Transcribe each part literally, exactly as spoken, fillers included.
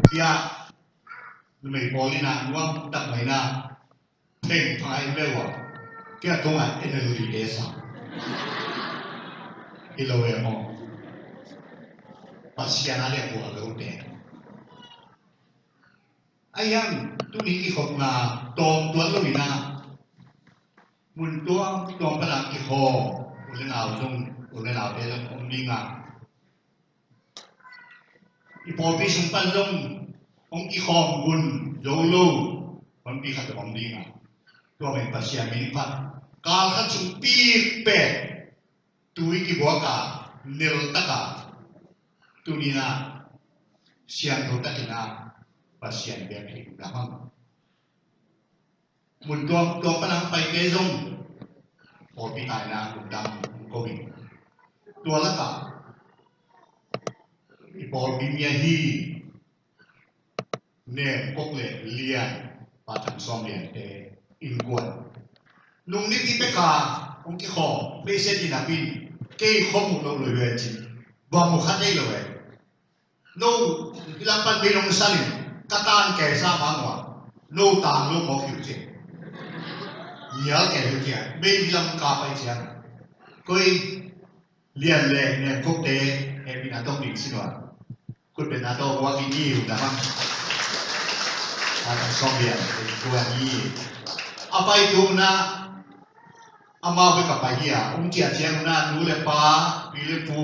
Tia numei pawl in ah nuam tak mai na theng phai le wa. Kia kong ah N L D te sa i lo e maw? Pasian a le kua lo te. Ai ang tuni kikhopna tawm tuan lo in ah mun tuam tuam pana kikhawm u le nau zong, u le naute zong om ding a, i pawlpi sung pan zong hong kikhawm gun zo lo honpi khat om ding a, tua men Pasian min phat kal khat sung pik pek tui kibuak a nel tak a tuni in ah siangtho takin ah Pasian biak hi lam ang. Mun tuam tuam pan a paite zong pawlpi taina lungdam ko in. Tua lakah i pawlpi mi ahi Nem Kok le Lian, Pa Thang Sawm Lian te innkuan nung nipi peka hong kikhawm message in a pin kei khawm uh lo lo ve cin bang mu khat ei lo ve. No, hilam pan bei nong salin ka tan kei sa ma ngua. No tang lo mawk hiu cin. Nial kei hiu cin. Bei hilam ka pai cian. Koi Lian le Nian Kok te hehpihna tawh ding sin ua. Kut pen na tawh ua ki ni hiu na mang. A tang sawm lian ua ni. A pai tu na amau bek a pai hi a, hong ciah ciang un ah nu le pa, pi le pu,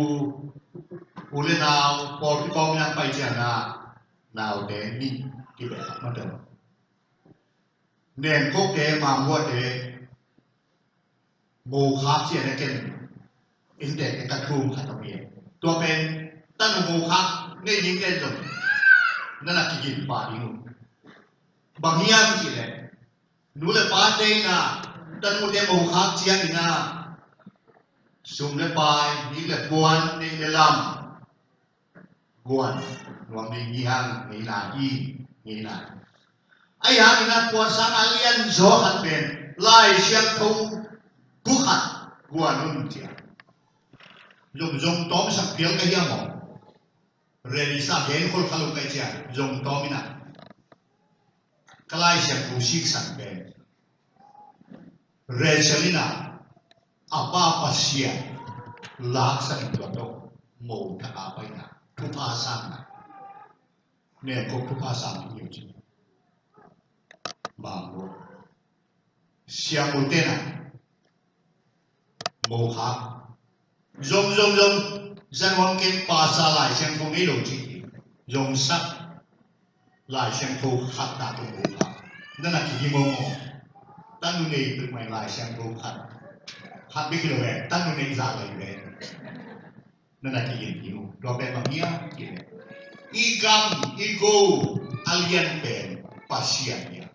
u le nau, pawlpi kawm in ah pai ciang ah naute nih kibeh mah tawh. Nem Kok te, Mang Hua te, mo khak ciang a ken innte te ka thum khat a mi. Tua pen tanu mo khak nei ding ten zong na na kigin pah ding uh. Bang hiam cih leh nu le pate in ah tanute mo khak ciangin ah sum le pai, nik le puan, neih le lam, guan nuam ding hi hang ngeina hi, ngeina. Ahi hangin ah tua sangin a lian zaw khat pen Lai Siangtho bu khat guan un cia. Zong zong tawm sak phial ka hiam aw? Redi sa gen khol kha lo ka cia zong tawm in ah ka Lai Siangtho siksan pen Rachel in ah a pa Pasian laksan in tua tawh mo thak a pai in ah thupha sang in ah. Nem Kok thupha sang in ah ci. Mang lo. Siang lo te na mo kha. Zong, zong, zong. Zan wang ken pa sa Lai Siangtho ngei lo ci. Zong sak Lai Siangtho khat ta tong lo kha. Na na kiging maw maw. Tanu nei pek mai Lai Siangtho khat. Khat bek hi lo ve. Tanu nei za lai ve. Na na kiging hi lo. Tua pen bang hiam kiging. I gam, i go, a lian pen Pasian hi a.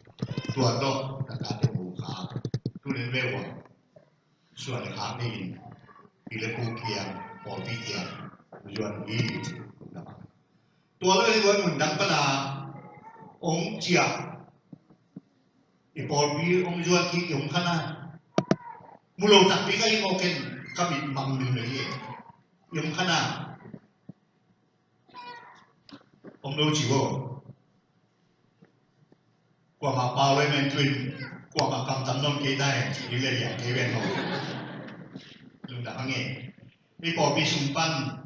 Tua tawh na ka tong lo kha. Tu nen ve wang. Suan le khak nei in pi le pu kiang, pawlpi kiang zuan hi. Tua lo in tua mun dang pana ong cia i pawlpi ong zuan ki i ong khana. Mu lo takpi ka i mawk ken ka mit mang min lo hi. I ong khana. Om lo ci vo. Kuamah pau le men tuin kuamah kamtam nawn kei ta hen ci ding le liang kei ven lo. Lungdam hang e. Ei pawlpi sung pan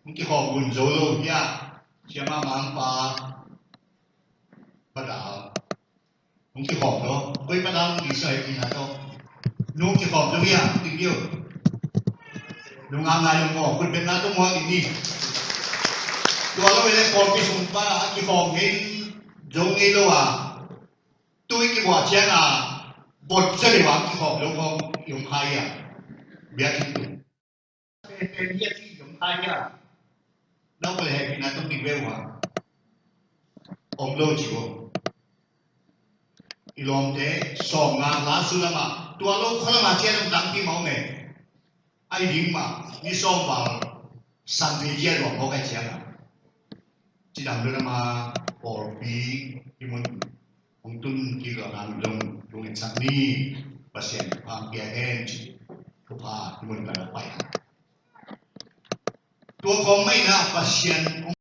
hong kikhawm gun zo lo hia. Siama mangpa padal hong kikhawm lo. Koi padal hong kisai ina to. Nung kikhawm lo hia, ting yo. Nung a ngai lo mo, kun pen na to mo ini. Tua lo ele pawlpi sung pa a kikhawm ngei zo ngei lo a. Tui kibuak ciang a bot cia le wang kikhawm lo khawm i om khai a. Biakinn tung. Pen pen hia ci i om khai a. Nau pale hehpihna tung ding ve ua. Om lo ci vo. I lawmte sawm nga la su lama tua lo khualama cian om tangpi ma om e. Ai ding ma ni sawm val Sunday cian om hawk ai cian a. Cidam lo lama pawlpi i mun hong tun kik lo nang dong tung en sak ni Pasian pang pia hen ci. Thupha i mun ka la pai ha. Tua khawm mai na Pasian hong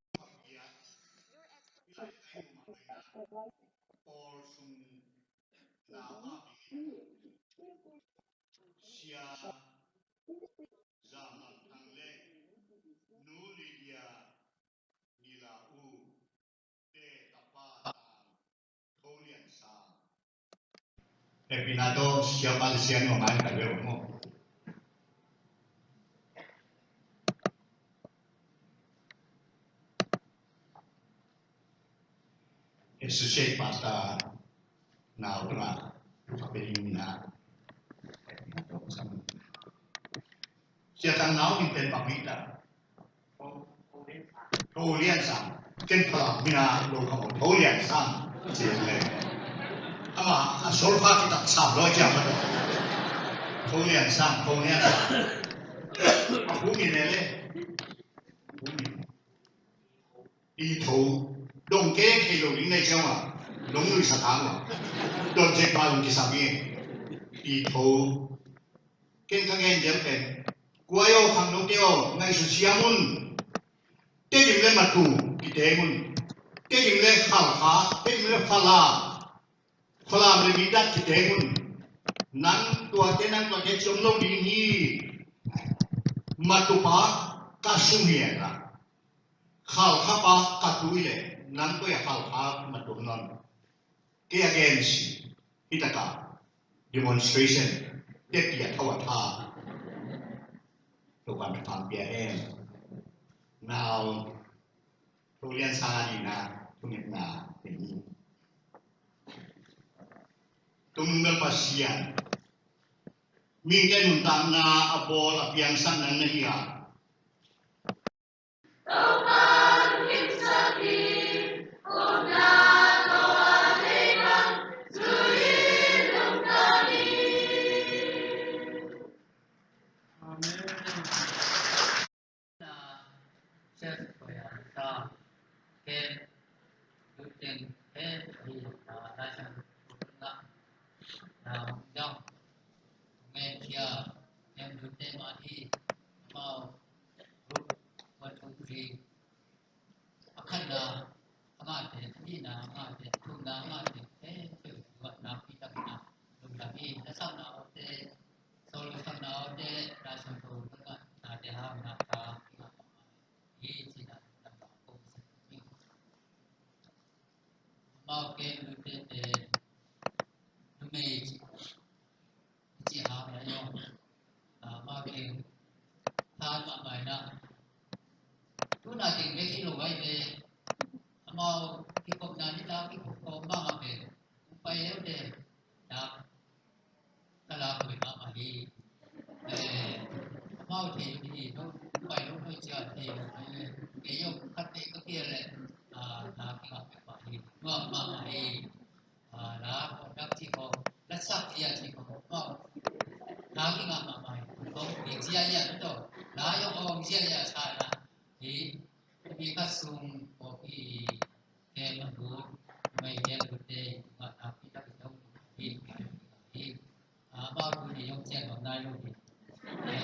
Sia Zam Lam Thang le Nu Lydia Nila U te tapa Tang Tho Lian Sang. Hehpihna tawh siapa le sia nuam a en kai ve maw. Associate Pastor nau tungah thupha pia ding in ah, Hehpihna tawh sam. Sia Tang nau min pen bang hi ta? Tho Lian Sang. Ken Falam mi na lo kha maw, Tho Lian Sang ci le. Ama a solfa kitak sam lo ciang maw. Tho Lian Sang, Tho Lian Sang. A hu mi ne le. Hu mi. I Tho. Dong ke kei lo ding nei ciang a. Long lui sa tang a. Don Cek Pa Long kisam i. I Tho. Ken ka gen diam pen, kuai aw, khangnote aw, ngaihsut siam un. Tedim le Matu kiteng un. Tedim le Khalkha, Tedim le Falam, Falam le Mindat kiteng un. Nang tuate, nang tuate ci om lo ding hi. Matupa ka sung hi a, Khalkhapa ka tui le, nang koi a Khalkha Matu om nawn. Kei a gen si hi taka, demonstration, tepia tho a tha. Topan thupha pia hen. Nau Tho Lian Sang a dingin ah thungetna nei hi. Tung bel Pasian, mite nuntakna a bawl a piangsak nang na hi a. A khatna a ngahte, a nihna a ngahte, a thumna a ngahte, eh, peuh, nakpi takin a lungdam hi. Na sakna awte, solo sakna awte, na solo sakna, nate hau na ka hi, cina, na ka ko sa hi. Amau ke lute te, numei ci, ci ha na yong. Ah, amau ke ha ma mai na. Tuna teng bek hi lo vai te. Amau kikhopna ni ta kikhop khawm mahmah pen, hong pai leu te, dak ka lak hoih mahmah hi. Eh, amau thei lo hi, no, hong pai lo hoih cia thei lo hi. Kei zong khat vei ka kihel leh, ah, dak kingah peuhmah hi. Nuam mahmah hi. Ah, la kong dak cih khawng, la sak zia cih khawng, kong dak kingah mahmah hi. Kong dik ziahziah tawh, la zong awng ziahziah sa na hi. Kong dik khat sung kong dik kem a lut, mei kem lut te, mah nakpi takin zong hi, hi. Ah, amau tuni zong cian bang nai lo hi. Eh,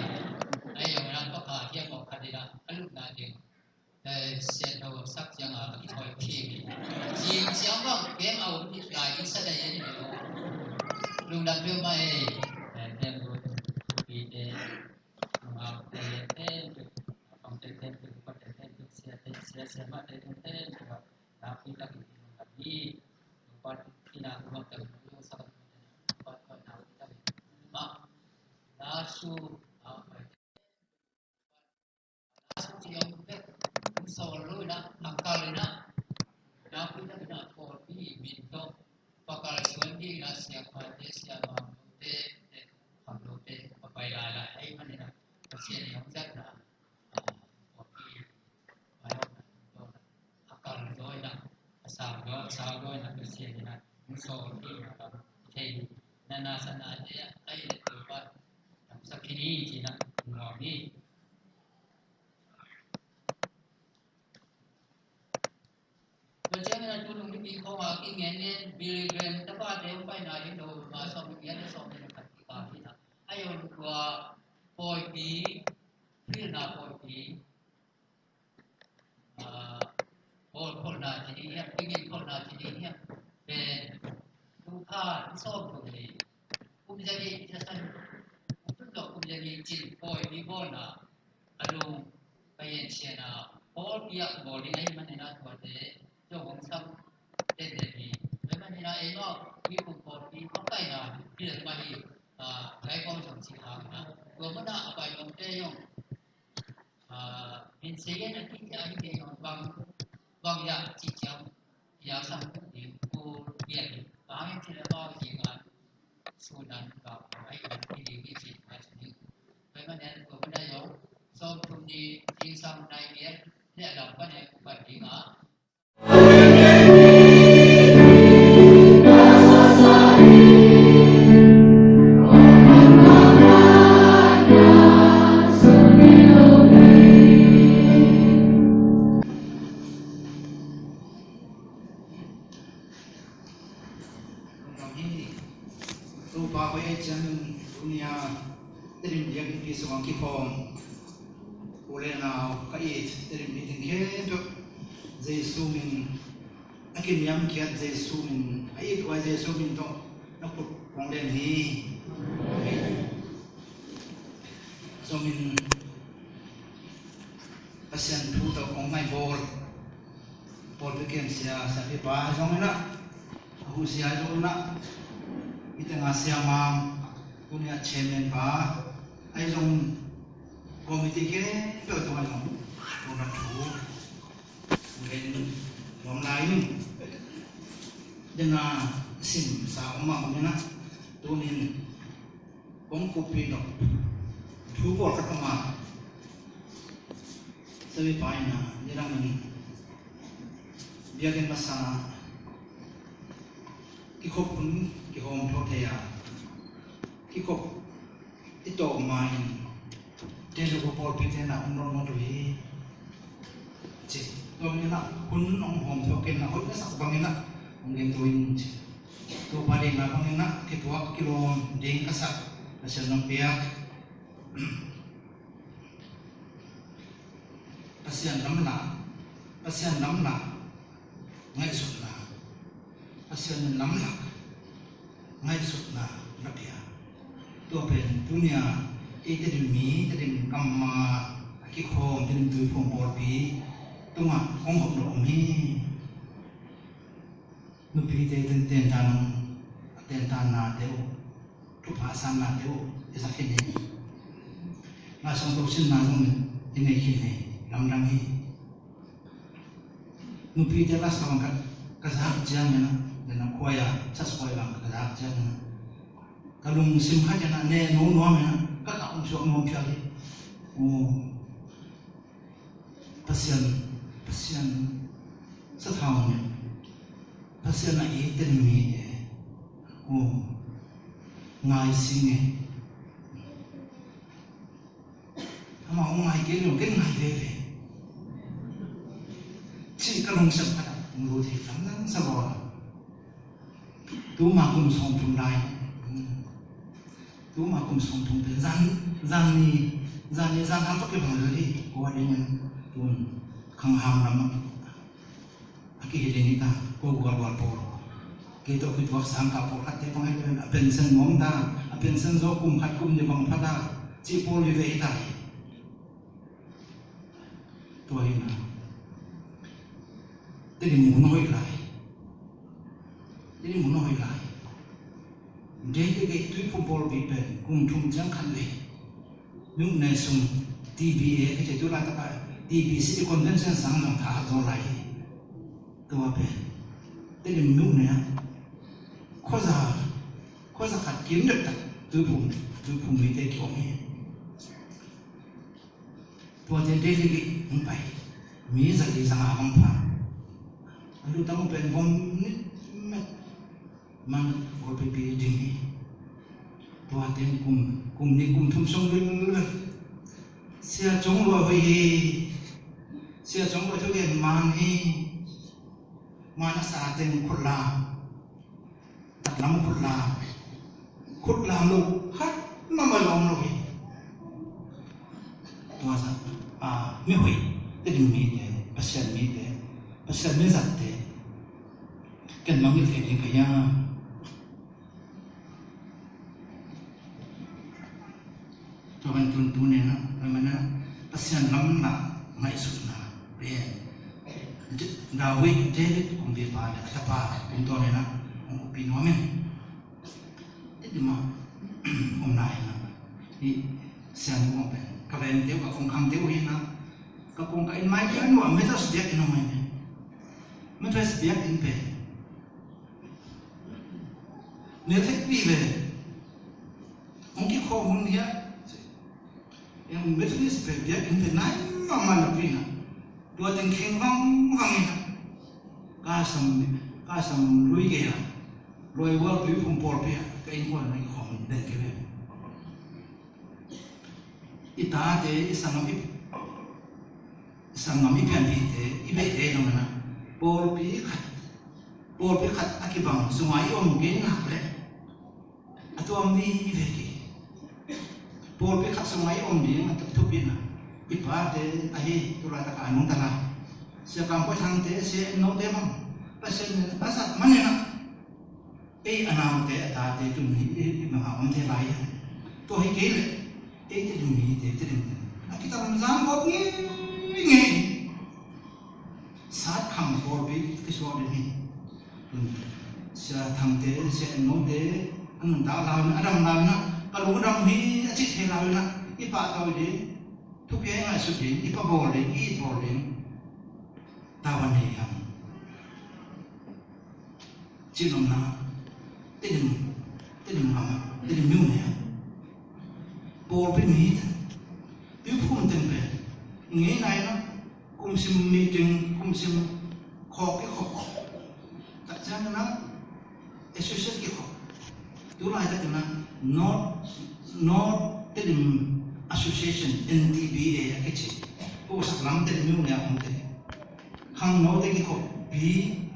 ai zong nang paka hiam mawk khat hi na, a lupna teng. Eh, sian tho sak ciang a, a kithawi phim hi. Zing ciang bang, kem a um hi, lai ding sa dai hi ni lo. Lungdam peuhmah ei, eh, kem lut, thupi te, nungak te, te, te, pang te, te, te, pa te, te, te, sia te, sia, sia mah te, te, te, te, nakpi takin lungdam hi. Lungpat hi na, lungpat te, lungpat te, nakpi takin lungdam. Mah, na su, a, pai te. Sawm lo in ah, a kal in ah, nakpi takin ah pawlpi min tawh pakal suan ding in ah, siangpaite, siamangnote, khamnote a pai lailai ahih manin ah, Pasian in hong zatna, ah, pawlpi a kal zaw in ah, a sang zaw, a sang zaw in ah, Pasian in ah hong sawl ding in ah, thei na, na sa na te ahih leh Topa lamsak khin hi ci-in ah nuam hi. Tua ciangin a tu nung nipi khawng a kingen ngen Billy Graham tapate hong paina hi lo, ma sawm nih giat le sawm nih le khat kikal hi na. A yon tua pawipi, pilna pawipi, ah, pawl kholhna ci ding hiam, kingen kholhna ci ding hiam, pen tu kha sawm nih Jadi, sia san, kum tuk kum jadi cin, koi mi bawl na, a lung, ka yen sia na, bawl piak bawl ding ahi manin a tuate, tua hong sam, den den hi. Ahi manin a, ei mau, mi kum bawl pi, hong kai na, pi leng ma hi, a, kai kong sam si hang na. Tua mana, a pai long te yong, a, min se yen a ti, a hi te yong, bang, bang ya, ci ciang, ya sam, di, ku, ya, bang, ci le bang, ci nga, Lungdam hi. Topa koi ei ciangin tuni a Tedim biakinnpi sungah kikhawm u le nau ka it Tedim mi ding khempeuh Jesu min a kiniamkhiat Jesu min a it huai Jesu min tawh na khut kong len hi. Zomin Pasian thu tawh kong ngaihbawl pawlpi kem sia, sia pipa zong inah, a hu sia zong inah, i tengah sia mang, tuni a chairman pa, ahi zong committee khempeuh tungah zong, tuna thu, len nuam lai in, dena sim sa om mah om inah, tunin, kong kupi nop thu pawlkhat om a, sabi pa ina nidangin biakinn masa kikhop hun kihawm thawh thei a, kikhop i tawh ma in, Tedim pawlpi tena um nawn nawn uh hi. Ci, tua bangin ah hun hong hawm thawh kei na hoih na sak bangin ah hong gen tua in ci. Tua pa ding na bangin ah kituak kilawm ding ka sak Pasian nong piak. Pasian lamlak, Pasian lamlak ngaihsutna. Pasian in lamlak ngaihsutna na pia. Tua pen tunia ei Tedim mi, Tedim kammal a kikhawm, Tedim tuiphum pawlpi tungah hong hopna om hi. Nupite ten tentan, a tentannate uh, thupha sannate uh i zak khin hi. Laisiangtho sinna zong i nei khin hi, lamdang hi. Nupite ka sang ka, ka zak ciangin ah, den a khuai a, church khuai bang ka zak ciangin ah, ka lungsim khat in ah ne nuam nuam in ah, ka kah hong suak nuam phial hi. Aw, Pasian, Pasian sathau ne, Pasian a i ten mi e. Aw, ngai sing e. Amau hong ngai kei lo, ken ngai veve. Cih ka lungsim khat ah hong lut hi, lamdang sa lo a. Tuma kum sawmthum lai. Tuma kum sawmthum pen zan, zan ni, zan ni, zan hang tawh kibang lel hi. Kua dingin tun khangham lam ah a kihilh in hi ta, ko gualgual pawl. Kei tawh kituak sangkah pawlkhatte bang hi ta, a pension nuam ta, a pension zaw kum khat kum nih bang pha ta, cih pawl vive hi ta hi. Tua hi na. Tedim mun hoih lai. Tedim mun hoih lai. Deih deih tuiphum pawlpi pen kum thum ciang khat lei. Mihmuk ne sung T B A ka ci tu laitak a T B C Convention sang zong tha hat zaw lai hi. Tua pen Tedim mihmuk ne a khuaza, khuaza khat kim dek tak tuiphum, tuiphum mite kiom hi. Tuate Delhi hong pai, mi zali zanga hong pha. A lutang pen vom nit met man golpipi ding hi. Tuate kum, kum nih kum thum sung vilvel. Sia Cong Luai hoih hi. Sia Cong Luai thugen man hi. Man a sa teng khut lam. Taklam khut lam. Khut lam lo khat na mai lawm lo hi. Tua sa, a, mi hoih, Tedim mite, Pasian mite, Pasian mi zatte. Ken mangngilh thei ding ka hiam? Tua ban tun tuni-in ah, tua manin ah Pasian lamdang ngaihsutna pen David, David kumpipa le a tapa tungtawn in ah hong upih nuam ing. Tedim ah omna in ah, hih Sian Vung pen ka vengte uh, ka kongkhangte uh hi in ah, ka kong, ka inn maite uh a Methodist biakinn om hi. Methodist biakinn pen mel thei vive. Hong kikhawm hun hiah Methodist pen biakinn pen nai mahmah napi in ah, tua teng kheng vangvang in ah, ka sam, ka sam lui gei a, Loivual Tuiphum pawlpi ah ka innkuan in ah kikhawm den kei ve. I tate, i sanggam, i, i sanggam, i pianpihte, i behte zong in ah pawlpi khat, pawlpi khat a kibang sungah i om kei nak leh a tuam vive kei. Pawlpi khat sungah i om ding a thupi in ah, i pate ahi, tulaitak a nungta lai Sia Kam Khuai Thangte, Sia En Note bang Pasian in a zat manin ah, ei a naute, a tate tun hi, i, i bang a om thei lai hi. Tua hi kei leh ei Tedim mite, Tedim te a kitamzan gawp ngeingei. Satkham pawlpi a kisuak ding hi. Tun Sia Thangte, Sia En Note a nuntak lau in ah, a dam lau in ah, ka lung a dam hi a cih thei lau in ah, i pahtawi ding, thupi a i ngaihsut ding, i pabawl ding, i it bawl ding tavuan nei hiam? Cih nopna, Tedim, Tedim gam ah, Tedim mi uh nei hiam? Pawlpi mi, tuiphum teng pen ngei nai na, kum sim meeting, kum sim khawk kikhawk, tak ciang na association kikhawk. Tu laitakin ah North, North Tedim Association, N T B A a kici, ko sak lam Tedim mi uh nei a om te. Khangnote kikhoppi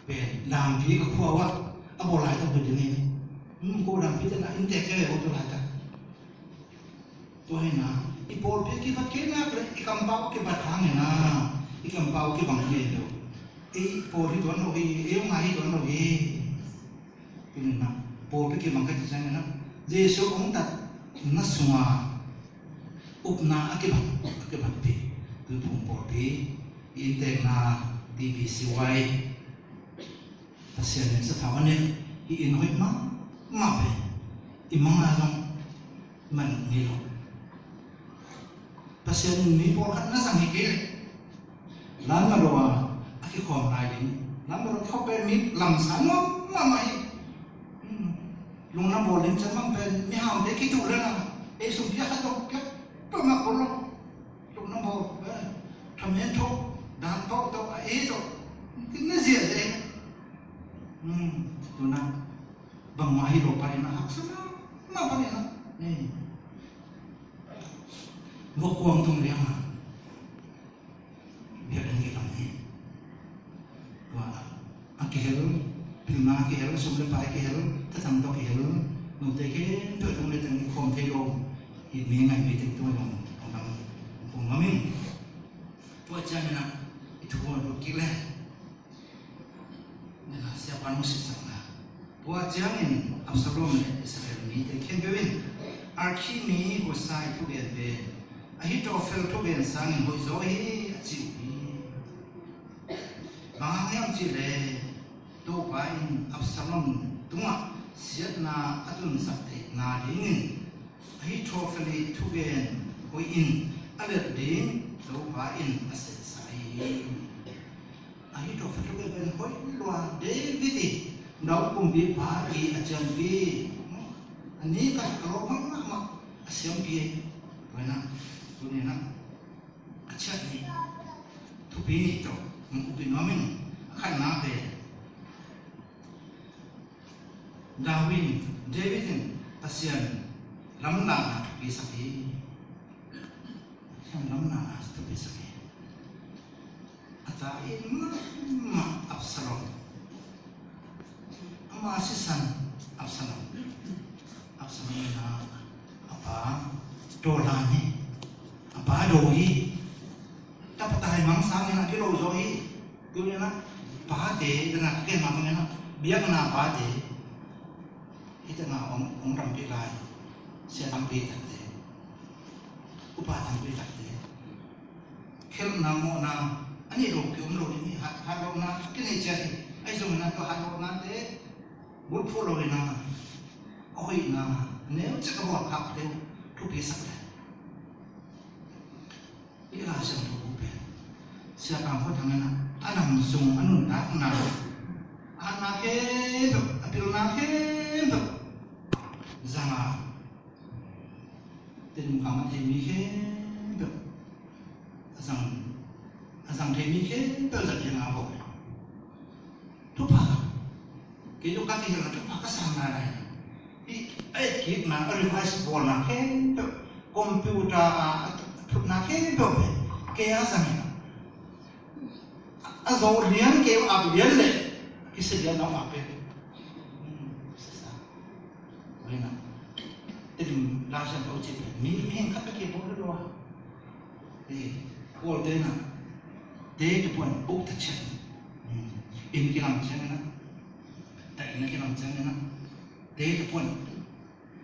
pen lampi ka khua uh ah a bawl laitak bek ding hi. Hmm, ko lampi te na inntek kei ve, ko tu laitak. Tua hi na, i pawlpi kibat kei nak leh i kampau kibat hang hi na, i kampau kibang hi lo. Ei pawl hi tuan lo hi, ei ngai hi tuan lo hi. Tuni na pawlpi kibang ka cih ciangin ah, Jesu hong tatna sunga upna a kibang, a kibangpi, tuiphum pawlpi, i inntekna, T B C Y, Pasian in sathau a neih, hih inn hoih mahmah pen i mang a zong man ngei lo. Pasian in mi pawlkhat na zang hi kei leh, Lamka ruah a kikhawm lai ding. Lamka ruah kikhawm pen mi lamsa nuam mahmah hi. Hmm. Lungna bawl ding ciang bang pen mihaute kituh leh na, ei sung piak khat tawh piak peuhmah kul lo. Lungna bawl, eh, thamen tho, dan tawh tawh, a ei tawh, kin na ziahziah hi. Hmm. Tu na bangmah hi lo, panin a haksa mahmah, panin a, eh, vok kuang tung liang a biakinn kitam hi. Tua a kihel, pilna kihel, sum le pai kihel, thatang tawh kihel, note khempeuh tung le teng i khawm thei lo hi, mi ngai mi teng tung le hong dam, hong dam ing. Tua ciangin ah i thu hong lut kik le. Siapa nong sipsakna. Tua ciangin Absalom le Israel mite khempeuh in Arki mi Husai thugen pen Ahitofel thugen sangin hoih zaw hi, a ci uh hi. Bang hang hiam cih leh Topa in Absalom tungah siatna a tunsak theihna dingin Ahitofel ii thugen hoih in a lelh ding Topa in a sehsa hi. Ahitofel thugen pen hoih lua, David ii Daud kumpipa ii a ciampi, a nih khat a lawm mahmah a siampi. Tua hi na, tuni na a ciat nih, thupi nih tawh hong upih nuam ing. A khatna pen David, David in Pasian lamdanna thupisak hi. Pasian lamdanna thupisak hi. A ta in mahmah Absalom. Ama sisan Absalom. Absalom in a, a pa tawlan hi. A pa do hi. Tapa taimang sangin a kilo zaw hi. Tuni na pate, dana ka gen mah bangin a, biakna pate, hih tengah hong, hong dampih lai, sia tampi takte. Upa tampi takte khelhna mawhna a neih lo ki om lo ding hi. Hat, hat lohna a kineih ciat hi. Ahi zongin a tua hat lohnate bulphuh lo in a, a hoihna neucik a bawlkhakte uh thupi sak le. I Lai Siangtho bu pen Sia Kam Khuathang in a, a nam sung a nuntakna, a hatna khempeuh, a pilna khempeuh zang a, Tedim khang a thei mi khempeuh a zang, a zang thei mi khempeuh zat hi a, a bawh thupha. Kei zong ka kihel a thupha ka sang lai lai. Hih a etkikna, a revise bawlna khempeuh, computer a, a thutna khempeuh pen kei a zang hi a. A zo lian kei a, ap lian le kisia lian a, ap pen. Hmm, sisa. Oi na. Tedim Lai Siangtho cih pen mi, mihing khat bek kibawl lo a. Eh, Kawlte na. Te te puan buk ta cian. Hmm. Inn kilam ciang na. Ta inn kilam ciang na. Te te puan.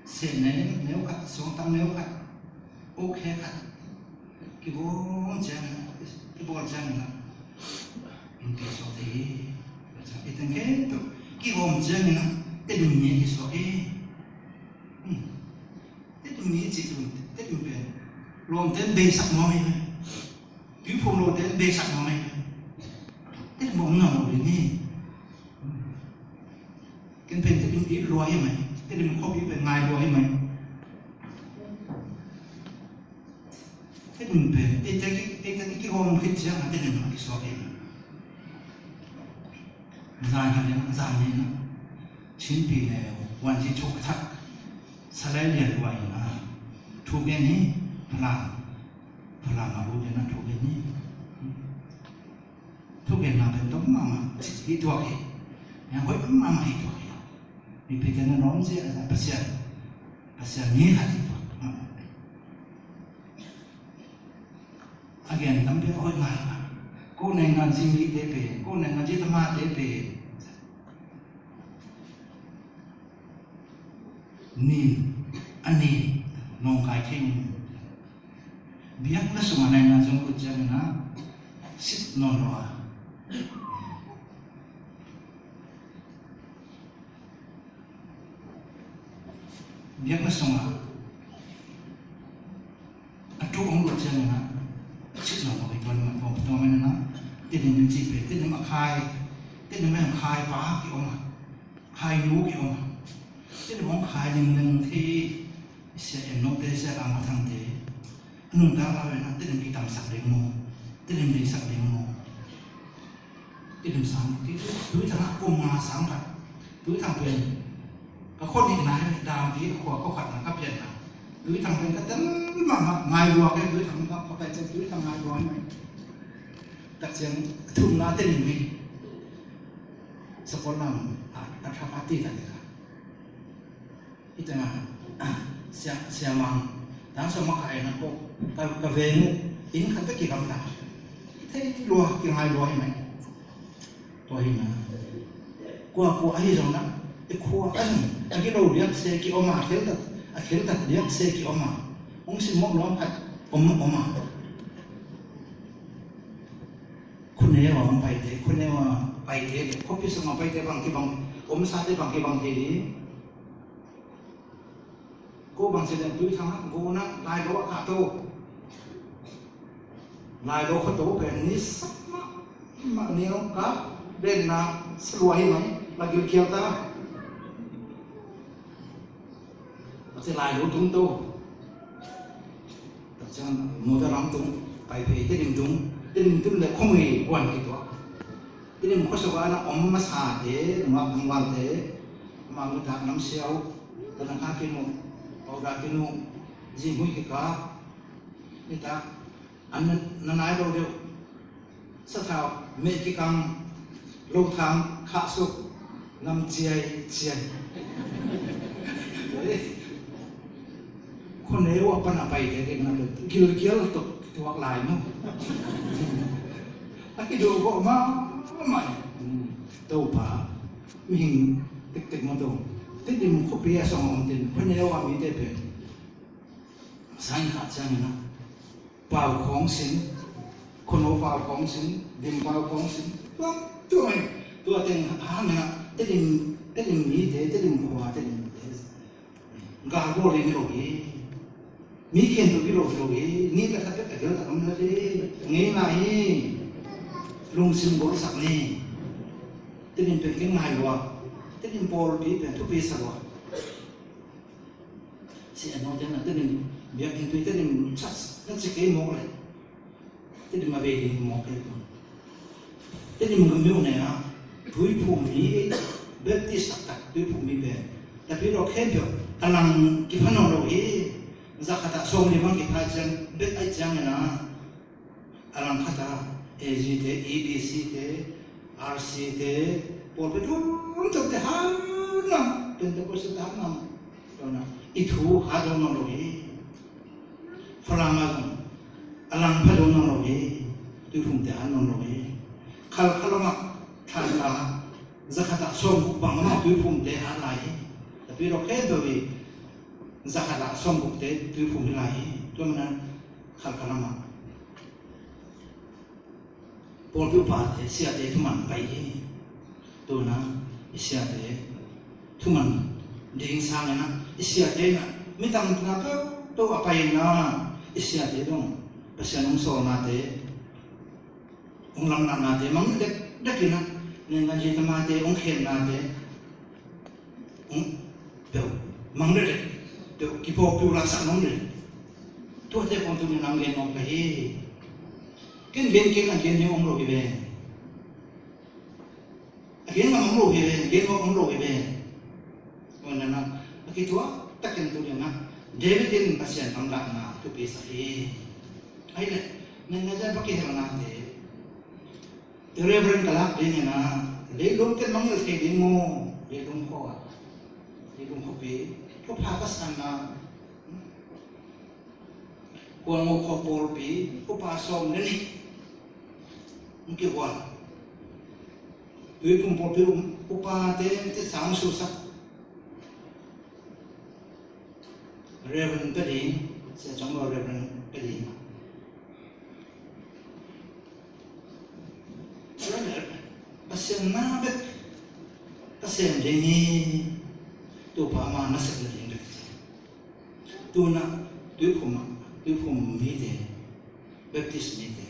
Seh neu, neu khat, suangtak neu khat, uk he khat, kigawm ciangin, kibawl ciangin a, innpi suak thei hi. Tua ciang, i teng khempeuh kigawm ciangin a, Tedim ni a kisuak hi. Hmm. Tedim ni cih tun, Tedim pen lawmte in beisak nuam hi. Tuiphum lote in beisak nuam hi. Tedim om nawn lo ding hi. Ken pen Tedim it lua hi mai. Tedim khuapi pen ngai lua hi mai. Tedim pen eite ki, eite ki, kigawm khit ciang a Tedim a kisuak hi. Zan khat in, zan nih in a, Chinpi neu, Wanci thuk a thak, Salai Lian Luai in a, thu gen hi. Phalang, Phalang a lut in a thu gen hi. Thugenna pen dom mahmah hi tuak hi. Hoih mahmah hi tuak hi. Mipite na nawmzia a Pasian, Pasian mi khat hi tuak mahmah. A gen tampi a hoih mahmah. Ko nai ngan zi mite pen, ko nai ngan zi tamate pen nin, a nin nawngkai thei. Biakna sungah naingan zong kut ciangin a sit nawn lo a. Biakna sungah a tu hong lut ciangin a sit nawn lo i tuan mah kawm tua man in a, Tedim in cih pen, Tedim a khai, Tedim a khai pa ki om a, khai nu ki om a. Tedim hong khai lingling thei, Sia En Note, Sia Kam Khuathangte a nuntak lau in a, Tedim kitamsak ding maw, Tedim deisak ding maw. Tedim sang, Tuithang ah kum nga sang khat, Tuithang pen ka khua nihna hi, Dampi a khua khua khatna ka pianna. Tuithang pen ka tel mahmah, ngai lua kei, Tuithang ka, ka pai ciang Tuithang ngai lua hi mai. Tak ciang thumna Tedim hi. Sapol lam a, a thak a ti ka ti ka. Hih tengah, ah, sia, siamang, tang sawm a kai na ko, ka, ka veng uh, inn khat bek kigamta. Thei lua, kingai lua hi mai. Tua hi na. Kua, kua ahi zong na, i khua, a, a gilo liak se ki om a, kheltat, a kheltat liak se ki om a. Hong simmawh nuam khat, om, om a. Khuaneu a hong paite, khuaneu a paite, khuapi sung a paite bang kibang, omsate bang kibang thei ding. Ko bang ci leng Tuithang ah, Gona, Lailo ah kah to. Lailo khuato pen nisak mahmah, nial kah, denna salua hi mai, la gilkial ta. Tua ci Lailo tung to. Tua ciang Mawtaw lam tung, Paiphei, Tedim tung, Tedim tung le khuamui guan kituak. Tedim khuasuk ah na om masate, nungak nungvalte, amau nitak namsiau, tanakha kinu, pauda kinu, zihmui kikap, nitak an na, na nai lo deuh. Sathau meh kikang, lothang khahsuk, nam ciai ciai. Khuaneu a pan a paite ding na gilkial tuk tuak lai maw. A kiduh gawh mahmah. Topa, mihing tektek maw, Topa. Tedim khuapi a sung a om ten khuaneu a mite pen sain khat ciangin a, Pau khawng sin, Khuano pau khawng sin, Dim pau khawng sin, tua, tua mai, tua teng hang in ah, Tedim, Tedim mite, Tedim khua, Tedim mite, gal bawl ding hi lo hi. Mi khempeuh hi lo hi lo hi. Ni le khat bek a gel tak om lo hi. Ngei lai hi. Lungsim bawlsak ni. Tedim pen kei ngai lua. Tedim pawlpi pen thupi sa lua. Si a no ten a Tedim biakinn tui Tedim sat na ci kei mawk le. Tedim a bei ding mawk kei tun. Tedim gam mi uh nei a, Tuiphum mi, Baptist taktak Tuiphum mi pen, tapi dawh khempeuh a lang kipha nawn lo hi. Zakhat ah sawm li bang kipha ciang, bek ai ciang in a, a lang khat ah A G te, E B C te, R C te, pawlpi tum tum te, hang nam, Pentecost te hang nam, i thu ha dong nawn lo hi. Falam ah zong a lang pha dong nawn lo hi. Tuiphum te hat nawn lo hi. Khalkha lam ah, Thantlang ah, zakhat ah sawmguk bang lam ah Tuiphum te hat lai hi. Tapi dawh khempeuh hi, zakhat ah sawmguk te Tuiphum hi lai hi. Tua man a Khalkha lam ah pawlpi upate, siate thuman pai hi. Tuna i siate thuman ding sangin ah, i siate in ah, mi tamna peuhpeuh a pai in ah, i siate dong Pasian hong sawlnate, hong lamlahnate mang dekdek in ah, nengkan zi tamate hong khemnate, hong peuh mang leleh, peuh kipawlpi uh laksak nong leleh. Tuate kong tuni nang gen ngawk ka hi. Ken gen keng a gen ding om lo hi ve. A gen ngam om lo hi ve, gen ngawk om lo hi ve. Tua nana a kituak takin tuni na David in Pasian lamlahna thupi sak hi. Ahih leh nengkan zi a va kihelnate Reverend ka lak ding in ah, leilung ken mangngilh thei ding maw? Leilung khua, leilung khuapi, khuapha ka sanna, Hualngo khua pawlpi, upa sawm le nih hong kigual. Tuiphum pawlpi upate, te sang susak. Reverend Pedi, Sia Cong Lo Reverend Pedi. Pasian na bek ka sem ding hi. Topa ama nasepna ding bek ci. Tuna Tuiphum ah, Tuiphum mite, Baptist mite,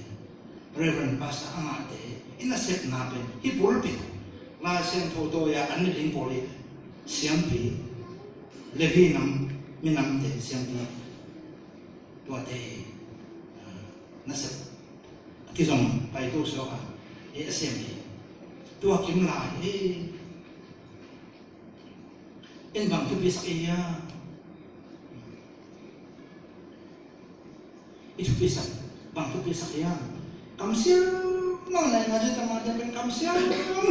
Reverend Pastor a ngahte i nasepna pen hih pulpit, Lai Siangtho tawi-a an ne ding pawl hi. Siampi, Levi nam, minamte siampi, tuate, ah, nasep a kizom paito suak a, eh, a sem hi. Tua kim lai hi. In bang thupisak i hia? I thupisak, bang thupisak i hia? Kamsiam lo, nai na zi tama zi pen kamsiam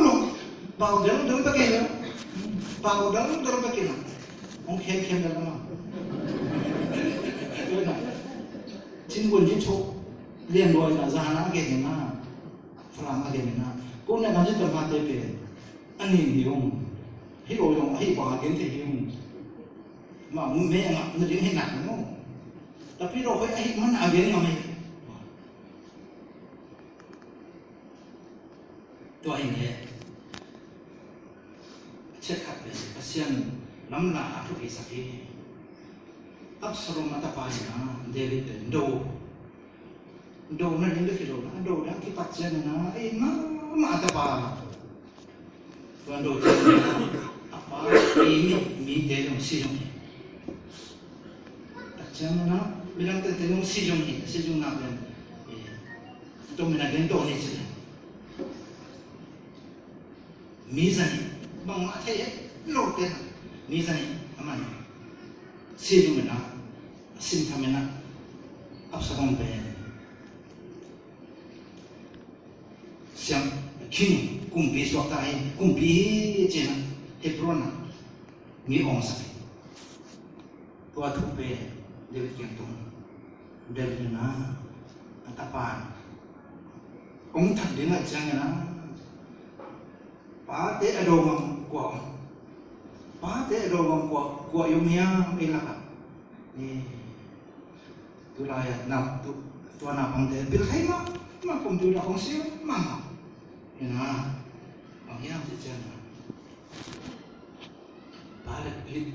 lo. Pau del del bek hi lo. Pau del del bek hi lo. Hong khen khen del ma. Cin bun cin cuk lian loi na, zahana a gen na, Falam a gen na. Ko nai na zi tama te pen a nin hi ung. Hi lo zong, a hi bang a gen thei hi ung. Ma, me a ngah na ding hi nak no. Tapi lo hoi a hi man a gen ngam hi. Tua hi ne. Chet khat le Pasian lamla a thupi sak hi. Absalom a tapa hi na, David pen do. Do na ding bek hi lo na, do dang kipat ciang na, ei, ma, ma a tapa. Tua do ciang na, a pa, ei, mi, mite dong si dong hi. A ciang na, midang tete dong si dong hi, si dong na pen. Eh, tua mi na gen do ni ci. Mi zani, bangmah thei eh, lo te na. Mi zani, a man. Si dong na, a sin tham na, Absalom pen. Siam, king, kumpi suak ta hi, kumpi hi ci na, Hebron na, mi awngsak hi. Tua thu pen, David kiang tung. David na, a tapa. Hong that ding a ciang na, pate a do ngam kua om. Pate a do ngam kua, kua i om hiam ei lak ah. Ni, tu lai a, na, tu, Tua naupangte pil thei mahmah, computer khong siam mahmah. Hi na, bang hiam cih ciangin, pa le,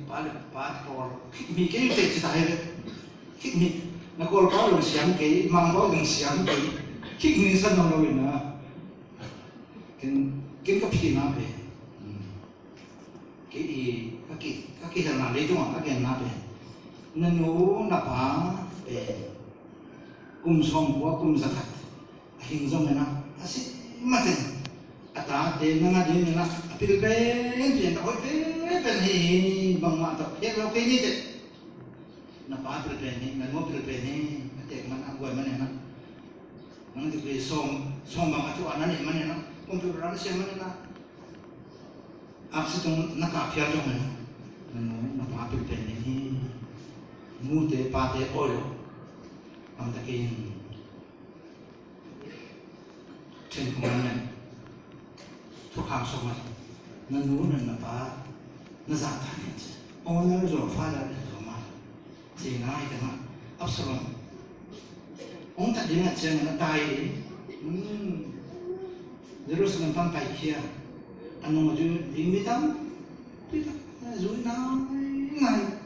pa le, pa tawl khik mi kei teh ci ta hi ve. Khik mi, na kawl pa zong siam kei, mang pa zong siam kei. Khik mi sa nawn lo hi na. Ken, ken ka phina ve. Kei i, ka ki, ka kihelna leitungah ka genna pen, na nu na pa pen kum sawmkua, kum zakhat a hing zongin ah, a si maten a tate na nga dingin ah, a pil penpen, a hoih penpen hi hi, bangmah tawh het lo kei ni teh. Na pa pil pen hi, na nu pil pen hi, a tek man a guai manin ah, nang degree sawm, sawm bang a thu a na neih manin ah, computer a na siam manin ah, aksi tung na kah phial zongin, na nu na pa pil pen hi. Nute pate awi lo. Amtakin Ten Commandment, thukham sawm ah, na nu na, na pa na zahtak in ci. Honor your father and your mother. Ci ngai ka ngah. Absalom hong that ding a ciangin a tai ding. Hmm. Jerusalem pan paikhia. A nung a zui ding mi tampi tak a zui nai nai.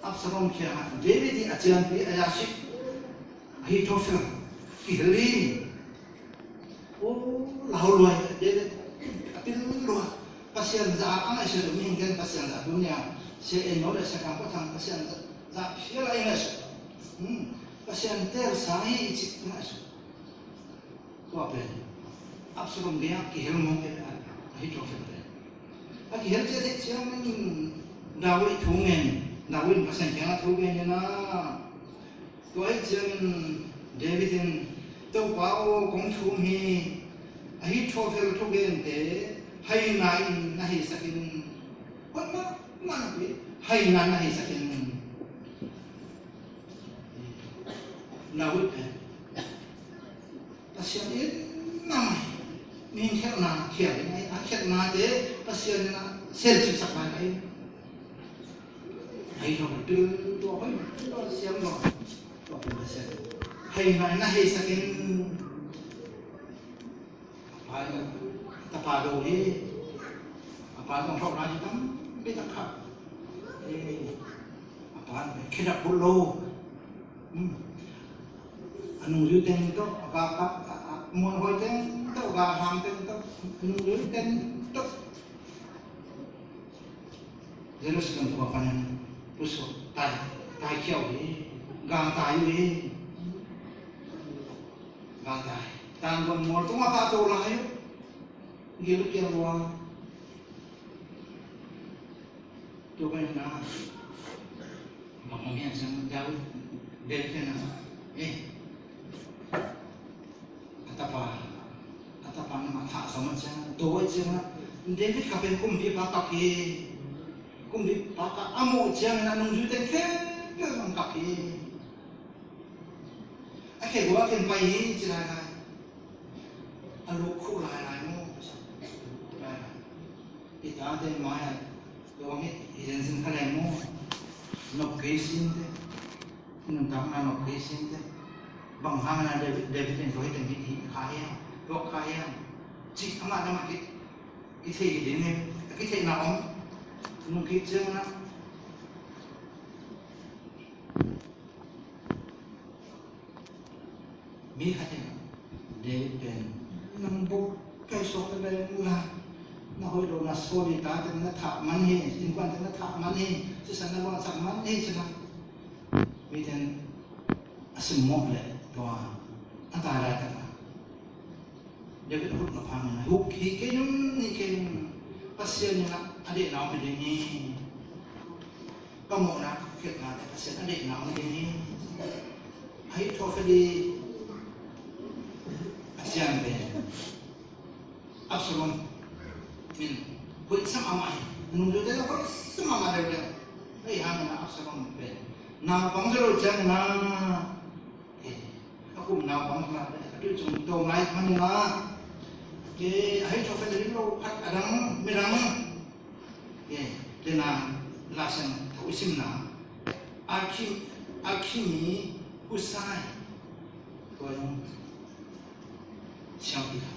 Absalom kiangah David i a ciampi a yashik Ahithophel kihel hi. Oh, lau lua hi, David a pil lua. Pasian za a ngaihsut mihingte'n Pasian za dunia, se en no le se kam ko thang Pasian za, za phial a i ngaihsut. Hmm. Pasian tel sa hi i cih ngaihsut. Tua pen Absalom gei ah kihel mawk e, Ahithophel pen. A kihel ciat ciangin David thu ngen, David Pasian kiangah thu ngen in ah, tua ahih ciangin David in, Topa aw, kong thum hi, Ahithophel thugente haina in na heisak in, hoih mahmah napi, haina in na heisak in. David pen Pasian in na mai, mihing khelhna khial ding ahi, a khelhnate Pasian in a selcipsak lai ahi. Ahi zong pil tua hoih, pil tua siam zong, tua pil Pasian. Hei nai na heisak in. A pa in a tapa do hi. A pa in zong thawh lai hi tampi tak kha. Eh, a pa in khedap bulh lo. Hmm. A nungzui teng tawh, a ka, a, a, a muanhuai teng tawh, a ka hang teng tawh, a nungzui teng tawh. Jerusalem khua panin pusuak, tai, taikhia uh hi, gangtai uh hi. Gangtai. Tangguan mual tungah pahto lai uh. Gilgal lua. Tua pen na, bang om hiam ciang David, David pen na, eh, a tapa, a tapa na ma thah sa mah ciang, tua ciang na, David kha pen kumpipa kap hi, kumpipa kap a muh ciang na nungzuite khempeuh zong kap hi. A khe gua a khen pai hi ci lai lai. A luk khuh lai lai maw. Luk khuh lai lai. I tate mai-ah, tua bang hi, i zenzen kha leng maw. Nop kei sinte. I nuntakna nop kei sinte. Bang hang na David, David in tua hi teng hi, hi kha hiam, tuak kha hiam. Cih amah lamah ki, kithei hi ding hi. A kitheihna om. Nung kik ciang na. Mi khat in, David pen, nang buk kai suak na leng la, na hoih lo na sual hi, tate na thah man hi, innkuante na thah man hi, sisan na luangsak man hi, ci na. Mite in a simmawh leh tua a tai laitak na David a hukna pha ngen a, huk hi kei un, nih kei un, Pasian in a deihna om hi ding hi. Ka mawhna ka khialhnate Pasian a deihna om hi ding hi. Ahithophel i a ciang pen Absalom in hoih sa mahmah hi. A nungzuite zong hoih sa mahmah deuhdeuh. Ahih hangin a Absalom pen naupang zo lo ciangin a, eh, a kum naupang khat a tui cung tawm lai hmang in a, eh, Ahithophel a ring lo khat a dang, midang, eh, tena Lai Siangtho i simna, Arki, Arkhi mi Hushai. Tua in siangpi kha.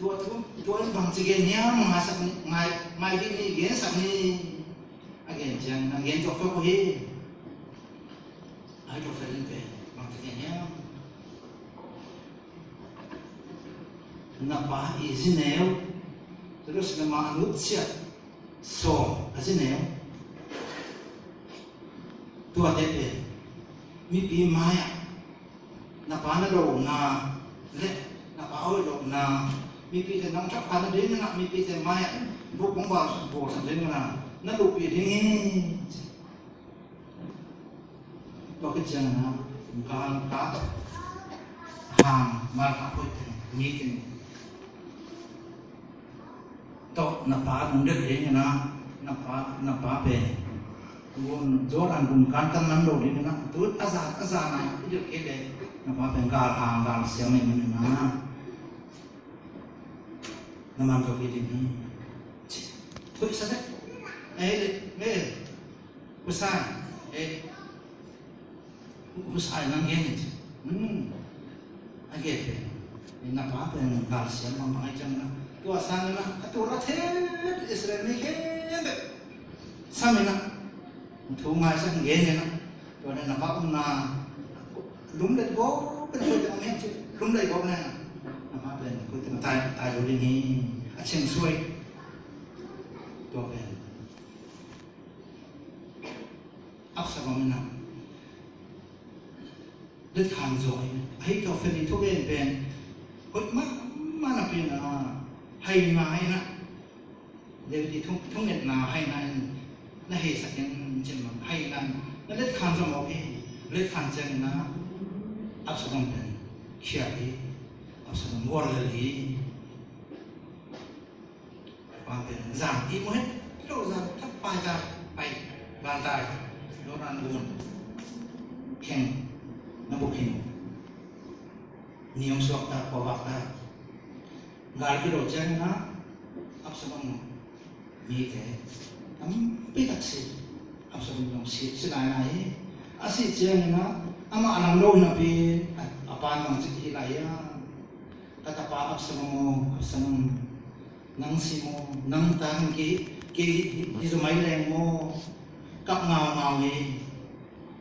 Tua thu, tua in bangci gen hiam, ngaisak ni, ngai, ngai dih ni, gensak ni. A gen ciang na gen tuaktuak uh hi. Ahitophel in pen bangci gen hiam. Na pa i zineu, Jerusalem ah a nutsiat sawm a zineu. Tuate pen mipi mai-ah na pa na dona le na pa a hoih lohna, mipite nang thapha na ding na, mipite mai-ah buk hong bawlsak ding na, na luhpih ding hi. Tua khit ciangin ah galkap hang, galkap hoih teng, mi teng tawh na pa nong delh dingin ah, na pa, na pa pen gun, Jordan gun kantan lam lo dingin ah, tu a zan, a zan a i delh kei leh na pa pen galhang galsiam ahih manin ah na man zo kei ding hi. Hoih sa teh. Ei, ei. Husai, eh, Husai nang gen in ci. Hmm. A gen pen, eh, na pa pen galsiam bangbang ahih ciangin ah, tua sangin ah a tul a thet Israel mi khempeuh sam in ah, thu ngaisak gen in ah, tua na pa omna lum le gawp pen hoih teng om hiam ci. Lum le gawp na, na pa pen hoih teng tai, tai lo ding hi. A ciangsuai. Tua pen Absalom in ah letkhan zaw in, Ahitophel i thugen pen hoih mahmah napi in ah, haina in ah, David i thu, thungetna haina in na heisak in, cin bang haina in na letkhan zaw mawk hi. Letkhan ciangin ah Absalom pen khial hi. Absalom guallel hi. Van pen zan ihmu het lo, zan thak pai ta, pai, van tai, Jordan gun kheng na buk hin, ni hong suak ta, kua vak ta. Gal kilo ciangin ah Absalom mite tampi tak si, Absalom zong si, si lailai hi. A sih ciangin ah amah a lam lo hi napi, a, a pan bangci hi lai hiam? Ka tapa Absalom aw, Absalom, nang si maw, nang tang kei, kei hi, hi zo mai leng maw? Kap ngaungau hi.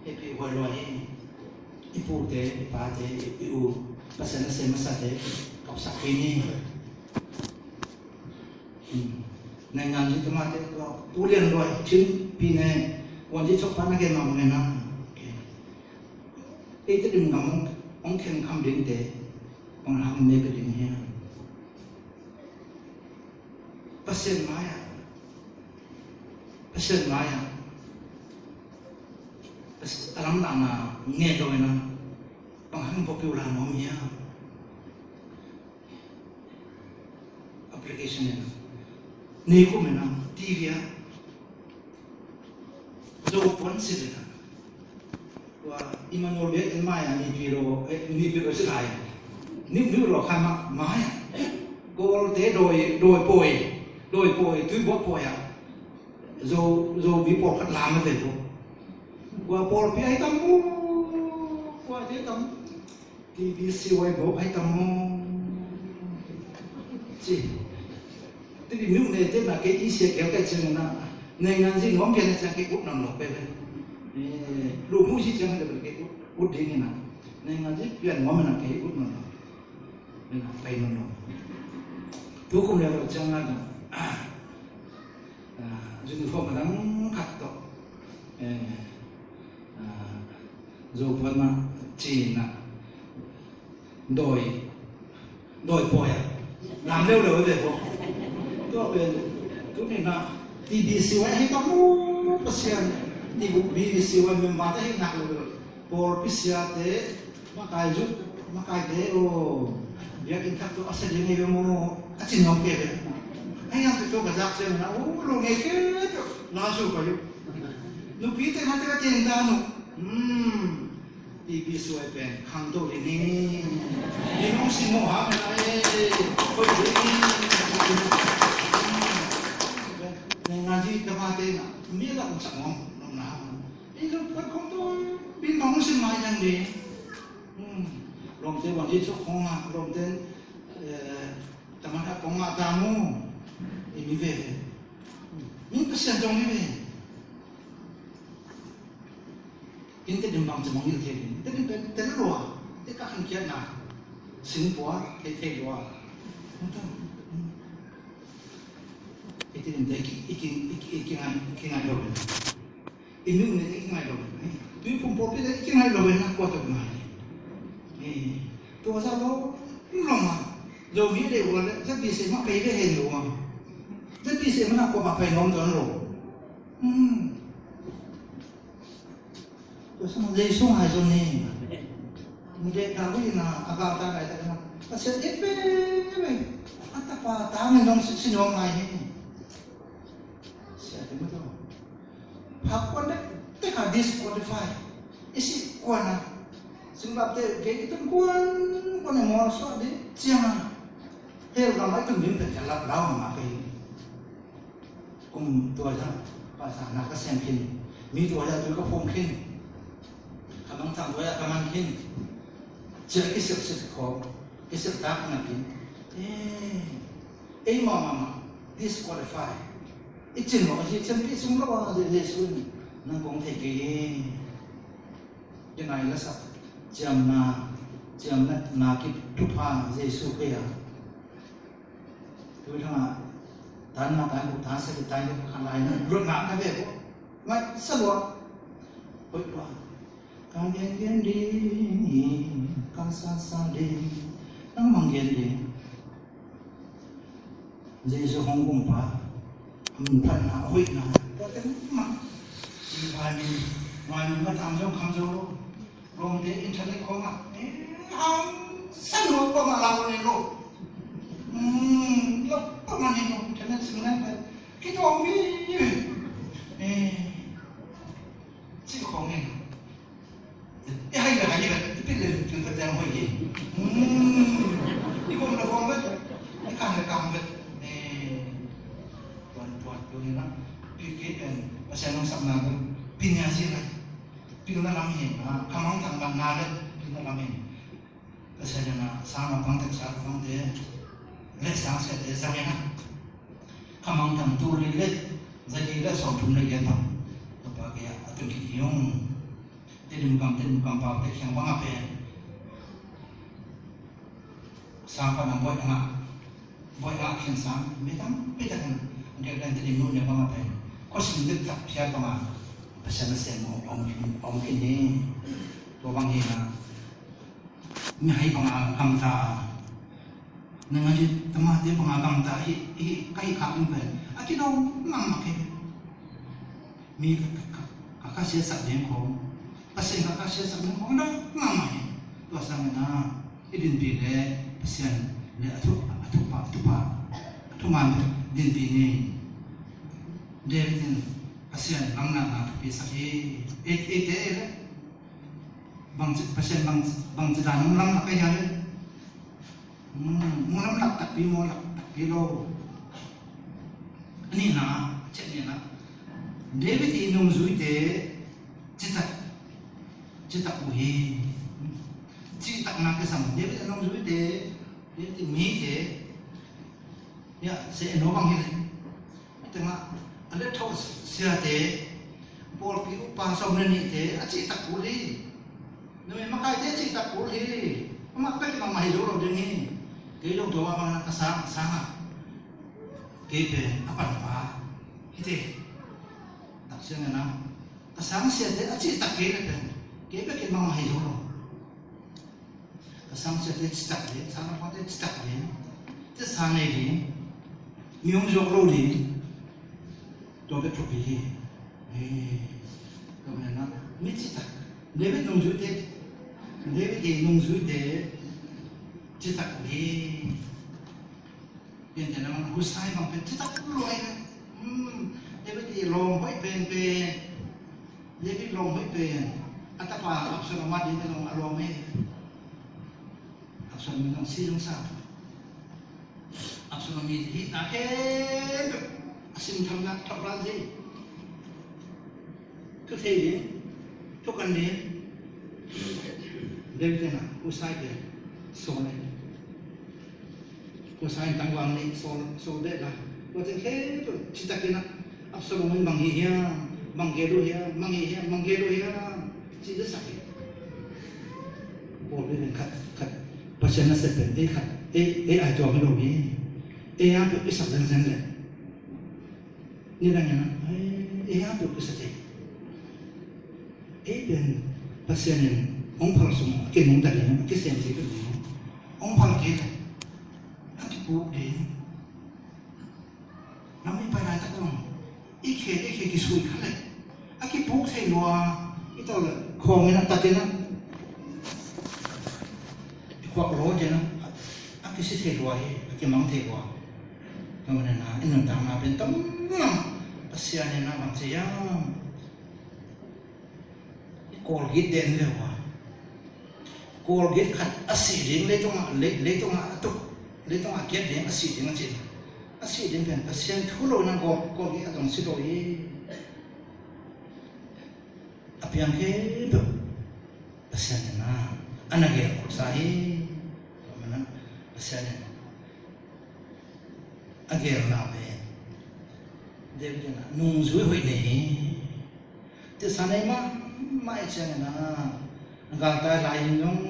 Hehpih huai lua hi. I pute, i pate, i, i u, Pasian a sem masate kapsak kei ni. Hmm. Naingan zi tamate tua Pu Lian Luai, Chin pi ne, wan zi chok pa na gen ma ma ngen na. Okay. Ei te dim gam hong, hong khen kham ding te, hong ham ne pe ding hiam? Pasian mai-ah, Pasian mai-ah, Pas-, a lamdangna ngen lo in ah, bang hang pawh piu lai nuam hiam? Application in ah, nikum in ah, T V ah, Zo puan si ding ah. Tua Emmanuel biakinn mai-ah mipi lo, eh, mipi lo si lai. Niu, niu lo khan mah, mai-ah. Kawlte dawi, dawi pawi, dawi pawi, tuibuak pawi ah. Zo, Zomi pawlkhat lam a ve ko. Kua pawlpi ai tam mu, kua te tam. T B C Y bawk ai tam maw? Ci. Tuni nu ne te na kei i sia keu kai ciang na. Nei ngan zi nuam pian ciang kei ut nam lo pe le. Eh, lu mu zi ciang le kei ut, ut ding na. Nei ngan zi pian nuam na kei ut nam lo. Nei na pai nam lo. Tu kum le lo ciang na. Ah, uniform dang khat to. Eh, ah, Zo puan mah ci-in ah dawi, dawi pawi ah lam leuleu ve ko. Tua pen tuni-in ah T B C Y hi ka mu, Pasian i guk B C Y member te hi nak leuleu. Pawlpi siate makai zuk, makaite aw, biakinn thak tawh a sia ding hi ve maw, a cin ngam kei ve. Ai, ang tawh ka zak ciangin ah, aw, lo ngei kei tawh la su ka yu. Nupite na te ka cin dan uh. Hmm. T B C Y pen khangto ding hi. Ni nong si maw ha, men a e. Koi ding hi. Nei ngan zi tamate na mi la um sak ngawng nong na ha. I lo pat khangto, bin bang nong si mai nang ding. Hmm. Lawmte bang Jesu khong ngah, lawmte, eh, tamatha khong ngah ta mu. I mi ve. Mi Pasian zong mi ve. In Tedim bang ci mong il thei in. Tedim pen tel lua. Te ka khan kiat na. Sing pua, thei thei lua. I Tedim te i ki, i ki, i ki, i ki ngai, i ki ngai lo. I mi um ne te i ki ngai lo. Tui pum pawlpi te i ki ngai lo na kua tawh ngai. Eh, tua za lo, lo ma. Zomi le ua le, za bi se ma pei ve he lo. Za bi se ma na kua ma pei nom don lo. Hmm. Tua sung Jesu ngai zong ni. Mudek na ui na, a gal ta ngai ta na. Pasian et ve ve. A tapa ta ngai zong si, si nuam ngai hi. Sia te mu to. Phak kuan dek, tek a disqualify. I si kuan a. Singlamteh gei i tun kuan, kuan a mual suah ding ciang a. Hell gam a i tun ding pen a lap lau ma kei. Kum tua zah, pasal na ka sem khin. Mi tua zah tui ka phum khin. Ka mangthang tua zah ka man khin. Ciah i silh silh khawm. I silh tak na khin. Eh, ei mama ma. Disqualify. I cin lo, i cin pi sung lo a, Jesu in. Nang kong thei kei. Denai la sak. Ciamna, ciamna, na kip thupha Jesu kei a. Tu thang a, tan na tan ku tan sa ki tan ka lai na, lut na ka ve ko. Ngai sa lua. Hoi lua. Ka gen gen ding, ka sa sa ding. Nang mang gen ding. Jesu hong kumpa. Min phatna, hoihna. Tua te mah. Vai min, vai min ma tam zong kham zo lo. Lawmte internet khawng ah, eh, hang san lo, pawh mah lau ne lo. Hmm, lo pawh mah ne lo, internet sing na pai. Kitawng mi, eh, cih khawng ne. I hai le hai le, i pit le pit le teng hoih hi. Hmm, i gom le gom vet, i kam le kam vet. Eh, tuan, tuan, tuan ni na. Pi ke pen, Pasian hong sapna pen, pi nia si lai. Pilna lam hi, a, ka mangthang banna le pilna lam hi. Ka sia dena sang naupang te, sa naupang te le sang sia te zang ena. Ka mangthang tu le le, za le le sawm thum le le bang. Ka pa ke a, a tun ki hiong. Te lim kam, te lim kam pa te khiang bang a pen. Sang pan a boih a ngah. Boih a ngah khin sang, mi tampi takin, an kek dan te ding nu ne bang a pen. Khuasim dik tak phiat bang a, Pasian a sem om, om, om khin hi. Tua bang hi na. Mi hai bang a gamta. Nang a hi, tama te bang a gamta hi, hi, ka hi khak in pen. A kidong mang mak hi. Mi ka, ka, ka, ka, ka siasak ding khawng, Pasian ka, ka siasak ding khawng, dah mahmah hi. Tua sangin ah, i dinpi le Pasian le a thu, a thupa, a thupa, a thuman dinpi ni. David in Pasian lamlahna thupi sak hi. Ei, eite le bangci, Pasian bang, bangci dan hong lamlak ka hia le. Hmm, hong lamlak takpi maw, lak takpi lo. A nihna, a ciah nihna. David i nungzuite citak, citak uh hi. Citakna kisam. David a nungzuite, David i mite, ya, se no bang hi le. Tengah a let tho siate, pawlpi upa sawm le nihte a cihtak kul hi. Numei makaite a cihtak kul hi. Amah bek in amah hi zo lo ding hi. Kei zong tua mah bang na ka sang, sang ah. Kei pen a panpa hi te. Taksiang na ka sang siate a cihtak kei le pen kei bek in amah hi zo lo. Ka sang siate citak ding, sang naupangte citak ding, te sang ngei ding, mi hong zuak lo ding, tua bek thupi hi. Hei, ka mena, mi citak, David nungzuite, David i nungzuite citak ding. Pian te na man Husai bang pen citak luai na. Hmm, David i lawm hoih pen pen. David lawm hoih pen. A tapa Absalom a ding te nong a lawm hi. Absalom i nong si zong sa. Absalom i hih ta ke. A sim tham na thok ral zi. Thu thei ding. Thu kan ding. David te na Husai pen. Saul in, kua sa in tangvang nih Saul, Saul beh la. Kua teng khempeuh citakin ah, Absalom in bang hi hiam, bang gel uh hiam, bang hi hiam, bang gel uh hiam, ci zasak hi. Paul beh in khat, khat, Pasian na sep pen ei khat, ei, ei ai tuam hi lo hi. Ei a peuh i sak zenzen leh. Nidang in ah, ei, ei a peuh i sak hi. Ei pen Pasian in hong phal sung a kinungta ding, a kisem ding pen hong phal kei leh a kipuk ding. Lam i pai laitak zong i khe, i khe kisui kha leh a kipuk thei lua, i tawh leh khawng in a tat in a, i khuak law in a, a kisi thei lua hi, a kimang thei lua. Tua manin ah i nuntakna pen tam lam Pasian in a bang ci hiam? I Kawlgit den ve ua. Kawlgit khat a sih ding, leitungah, lei-, leitungah a tuk, leitungah a kiat ding, a sih ding a cih. A sih ding pen Pasian thu lo in a Kawl, Kawlgit a dong si lo hi. A piang khempeuh Pasian in a, a na gel khuasa hi. Tua manin ah Pasian in a gelna pen David in a nungzui hoih nei hi. Tisa nei mahmah i ciangin a, a galtai lai in zong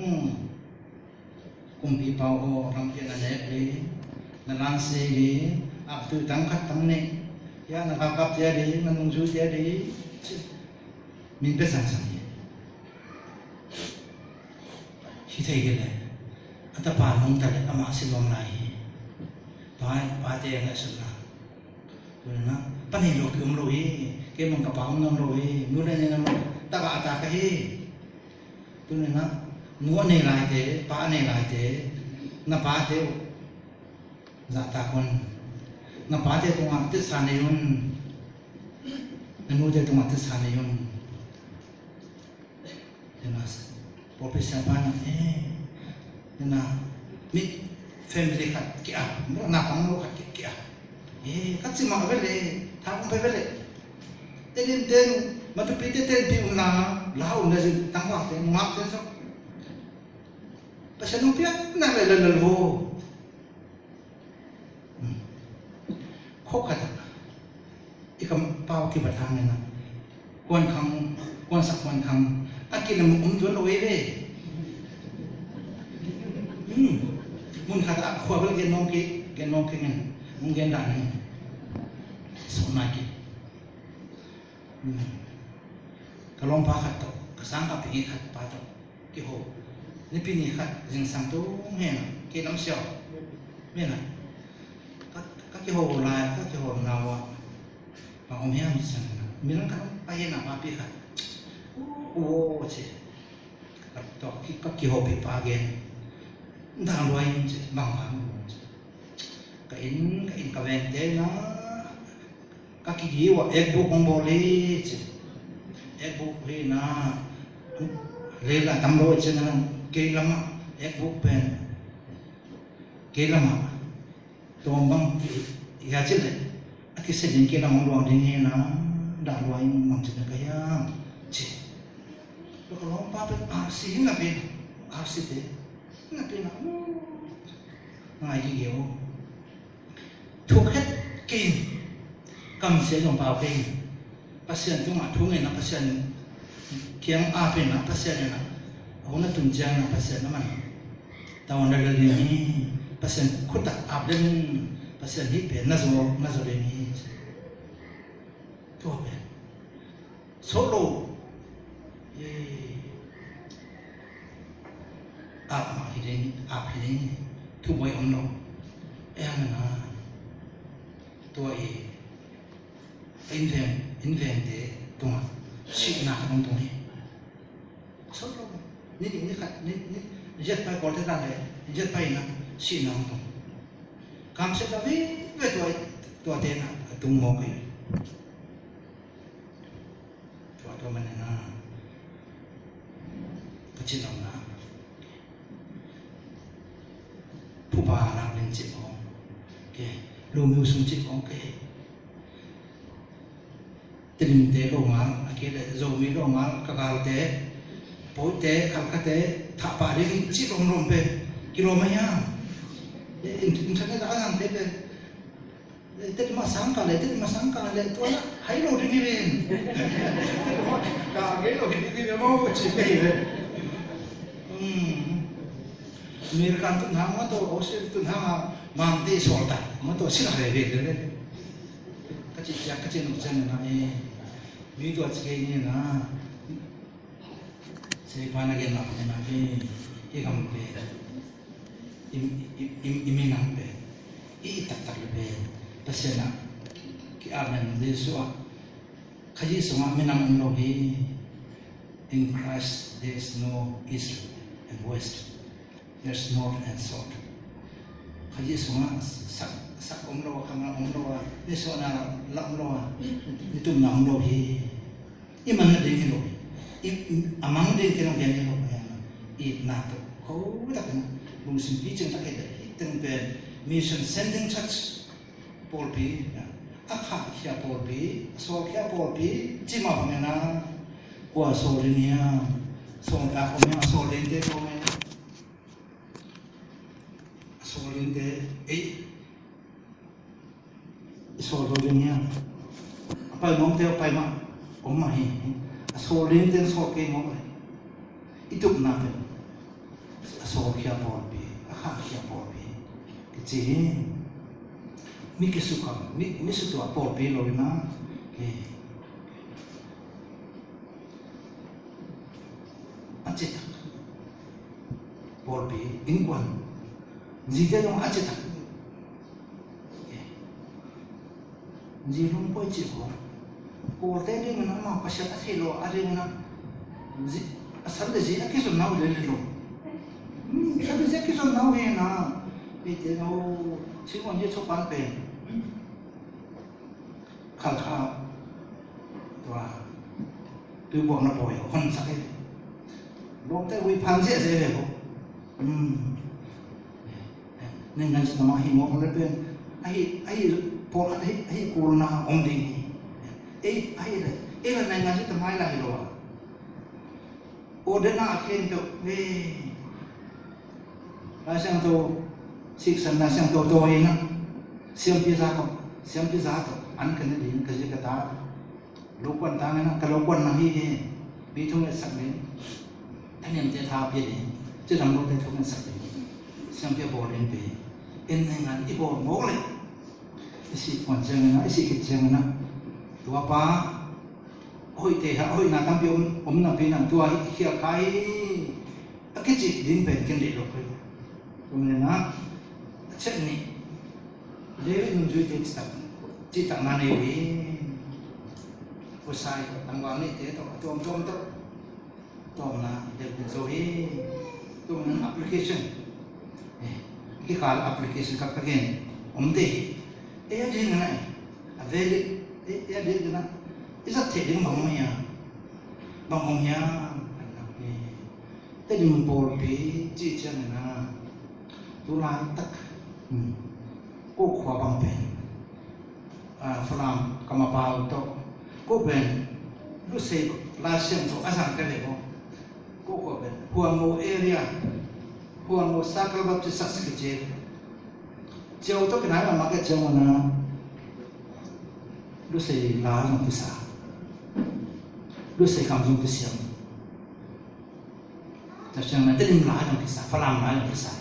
kumpipa aw, lampi na nek ding, na lansi ding, aktui tang khat tang nih, ya na galkapte ding, na nungzuite ding, ci. Min pia sangsang hi. Hi thei hi leh a tapa nungta leh amah si nuam lai hi. Pa, pate ngaihsutna. Tuni-in ah pa nei lo ki om lo hi. Kei bang ka pa om nuam lo hi. Nu le nen om lo. Taka a ta ka hi. Tuni-in ah nu a nei laite, pa a nei laite, na pate uh zahtak un. Na pate tungah titsa nei un. Na nute tungah titsa nei un. Tena, pawlpi siapa in, eh, tena, mi family khat ki-ap, naupang lo khat ki-, ki-ap. Eh, ka ci mah ve leh, tha kong pe ve leh. Tedim ten, matupi te ten pi um la, la um le zin, tangvang ten, ngak ten so. Pasian nong piak nak le le le lo. Khua khat ah i kam pau kibat hang in ah, kuan khang, kuan sak kuan khang a kinam om tuan lo ei ve. Hmm. Mun khat ah khua bel gen nong ki, gen nong ki ngen, nong gen dan ngen. So nai ki. Hmm. Ka lawmpa khat tawh, ka sang ka pi khat pa tawh kiho. Nipi ni khat zingsang tung hen a, kei lam siau. Hen a. Ka, ka kiho lai, ka kiho nau ah. Bang om hiam ci ciang a, mi lang khat om, pa hen a, papi khat. U, u, ci. Ka, tawh, ki, ka kihopih pa gen. Dang luai ci, bang bang ci. Ka inn, ka inn ka vengte na, ka kigi uh a ekbuk hong bawl hi ci. Ekbuk hi na, lei la tam lo ci na, kei lamah, ekbuk pen, kei lamah, tawm bang hi a ci leh, a kisia ding kei lamah hong luang ding hi na, dah luai mang ci na ka hiam ci. Tua ka lawmpa pen R C hi na pen, R C te, hi na pen a, ngai gige uh. Thuk het kei in, kamsia zong pau kei in. Pasian tungah thu ngen a, Pasian kiang ap in a, Pasian in a, a hun a tun ciang in a, Pasian a man tavuan lel ding hi. Pasian khut ah ap ding, Pasian hih pen na zaw, na zaw ding hi. Tua pen sawh lo. Ap mah hi ding, ap hi ding, thubuai om lo. Ei hang na, tua i, innveng, innvengte tungah sihna hong tung hi. Sawh lo. Ni ding ni khat, ni, ni, ziat pai kawlte dan le, ziat pai na, sihna hong tung. Kamsiat na vive tua, tuate na, a tung mawk hi. Tua, tua manin a, ka cih nopna, phuba lak ding cih khawng kei, lu mu sung cih khawng kei. Tedim te lo ngal, a kei leh Zomi lo ngal, ka galte, Pawite, Khalkhate, thahpah ding cih khawng lo pen. Kilawm a hiam? Eh, in-, internet ah a zang tete. Eh, Tedim a sang ka le, Tedim a sang ka le, tua lah hai lo ding hi ven. Tedim a ka ngei lo ding hi ven, maw, ci hi ven. Hmm. American tun hang maw, tua Australia tun hang a, Mangte sawl ta maw, tua sila ve ve ve. Ka ci ciak, ka ci nung ciang na, eh. Mi tua ci kei ni na. Seipa na gen lam hi na, eh, i gam pen, i, i, i, i minam pen, i, i taktak le pen, Pasian ah ki-apna Jesu ah, Khazih sungah minam om lo hi. In Christ there is no east and west, there is north and south. Khazih sungah sak, sak om lo a, khanglak om lo a, nisuahna lak om lo a, nitumna om lo hi. I man nading hi lo hi. I, i, a mang ding kei lo gen hi lo hi. Itna tawh kho takin lungsim picing tak hi le hi. Teng pen mission sending church pawlpi, a khahkhia pawlpi, a sawlkhia pawlpi, ci mah bangin a kua sawl ding hiam? Sawltak om hiam? A sawl dingte kua om hiam? A sawl dingte, ei, i sawl lo ding hiam? A pai mawngte a pai mah om mah hi. A sawl dingte sawl kei mawng le i tupna pen a sawlkhia pawlpi, a khahkhia pawlpi kici hi. Mi kisukam, mi, mi sutuah pawlpi lo in a, eh, a citak pawlpi, innkuan zite zong a citak. Zi lungpoi cih khawng, Kawlte dingin amau Pasian a thei lo a dingin a, zi, a san le zi a kizonna uh lel hi lo. Hmm, san le zi a kizonna uh hi na. Eite no, Simon Jesu pan pen. Khalkha tua tuibuakna pawi honsak hi. Lawmte hui phan ziahziah hi ko. Hmm. Nai ngan si nama hi mawk le pen. Ahi, ahi, pawlkhat ahi, ahi kulna om ding hi. Ei, ahi le, ei le nai ngan si tamai la hi lo a. Aw, dena a khen peuh, eh, Lai Siangtho, siksan Lai Siangtho tawh hi na, siampi za tawh, siampi za tawh an ka ne ding, ka zi ka ta, lo kuan ta nge na, ka lo kuan na hi hi, mi thungetsak ding, thanemte tha pia ding, cidam lote thungetsak ding, siampi a bawl ding pi, en nei ngan i bawl mawk le, i sih kuan ciangin a, i sih khit ciangin a, tua pa, hoihte ha, hoihna tampi om, om napi na, tua hi khial kha hi, a kicih ding pen ken deih lo kei. Kum le na, a chet ni, David nungzuite citak, citak na nei uh hi. Husai tawh, tangval nihte tawh, a tuamtuam tawh. Tawmna deuh deuh zo hi. Tua man application. Eh, kikal application khat ka gen om te hi. Ei a ding na eh. A valid. Ei, ei a ding na. I zat thei ding bang om hiam? Bang om hiam? An nak ni. Tedim pawlpi ci ciang na. Tu laitak. Hmm. Ko khua bang pen. Ah, Falam kamapau tawh. Ko pen, Lusei Laisiangtho a zang ka le ko. Ko, ko pen, Huangmo area, Huangmo Circle Baptist Church kici. Ciau tawh kinai lam a ka ciau na, Lusei la zong kisa. Lusei kam zong kisiam. Tua ciang na Tedim la zong kisa, Falam la zong kisa.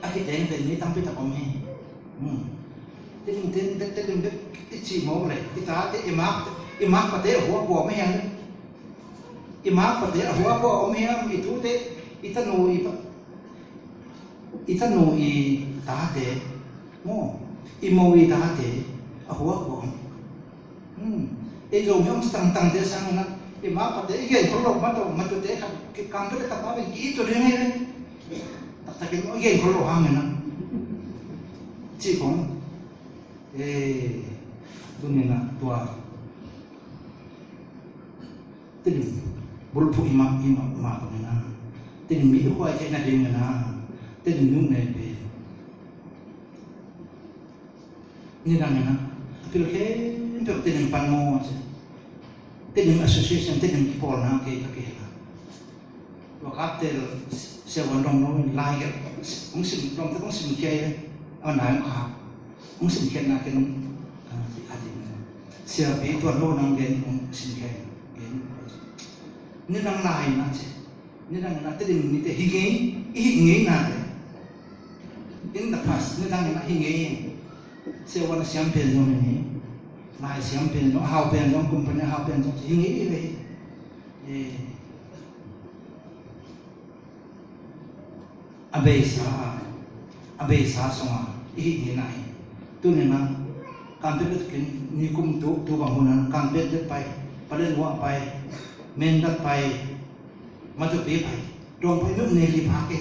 A kiteng teng mi tampi tak om hi. Hmm. Tedim, Tedim, Tedim bek i cih mawk le, i tate, i mak, i makpate a huak huak om hi hang. I makpate a huak huak om hi hang, i tute, i tanu, i pa, i tanu, i tate, maw, i mo, i tate a huak huak om. Hmm. Ei Zomi om tangtangte sangin a, i makpate i gen khol lo, mato, matute khat kikam pete khat pa pen ki-it to ding hi ve. Taktakin i gen khol lo hangin a, ci khong. Eh, tuni na tua Tedim bulphuh i mah, i mah, mah bangin a, Tedim mi i huai theihna dingin a, Tedim nung ne pe. Nidang in a, a pil khempeuh Tedim pan maw ci. Tedim Association, Tedim kipawlna kei ka kihel a. Tua kapte siavuan dong lo lai kei, hong sim, dong te hong sim khia i, a nai hong kha, hong sim khia na ken, a, a di, siapi tuan lo nang gen hong sim khia i, gen. Ni nang lai na ci, ni nang na te ding ni te hi ngei, i hi ngei na te. In the past, ni nang na hi ngei. Siavuan a siam pen zong ni, lai siam pen zong, hau pen zong, company hau pen zong, hi ngei i ve. Eh. A beisa, a beisa sunga i hih ni na hi. Tuni na, kan pet kin ni kum tu, tu bang hun na, kan pet det pai, palen wa pai, men dat pai, matupi pai, dong pai nuk ne li pa ke.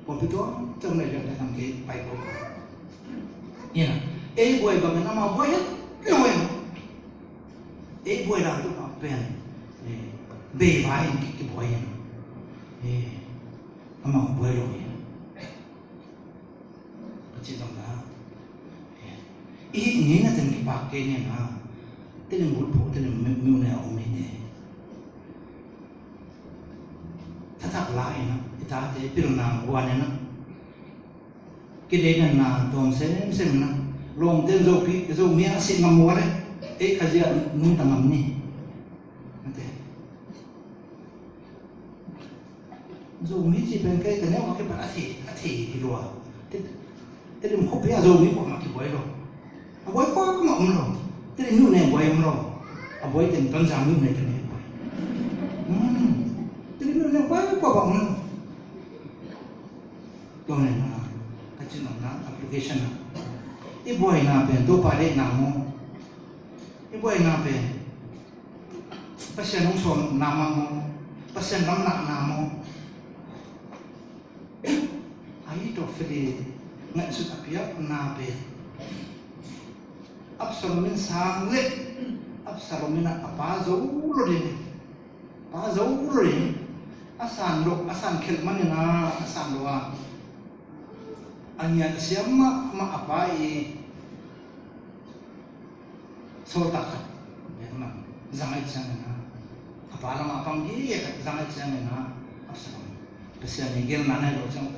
Ko pi to, tong ne li pa tam ke pai ko. Ina, ei buai bang na ma buai het, lo en. Ei buai dan tu pa pen, eh, bei vai in ki, ki buai in. Eh, amau buai lo in. Ka ci dong na. Eh, i, ni na ten ki pak ke ni na. Te ning bul po, te ning mi, mi ne om ni ne. Tha thak la in na. I ta te pil na guan in na. Kideina na tawm semsem na. Lawmte Zopi, Zomi a si ngam ua le, ei Khazia nungta ngam ni. Ate. Zomi ci pen kei ka neu a kipan a thei, a thei hi lua. Te, te lim khuapi a Zomi kuamah kibuai lo. A buai kuamah om lo. Te lim nu ne buai om lo. A buai ten Tonzang nu ne te ne buai. Hmm. Te lim nu ne buai kuamah om lo. Tua nena, ka ci nopna application ah, i buaina pen Topa deihna maw? I buaina pen Pasian hong sawmna mah maw? Pasian lamlahna maw? Ahitofel i ngaihsut a piakna pen Absalom in sang leh, Absalom in a pa zo lo ding, pa zo lo ding, a san lo, a san khelh manin a, a san lo a, a ngiat a siam mahmah a pa i sawltak khat, biakna zang ahih ciangin a, a pa lamah a pang gige khat zang ahih ciangin a, Absalom, Pasian i gelna na hi lo ciang,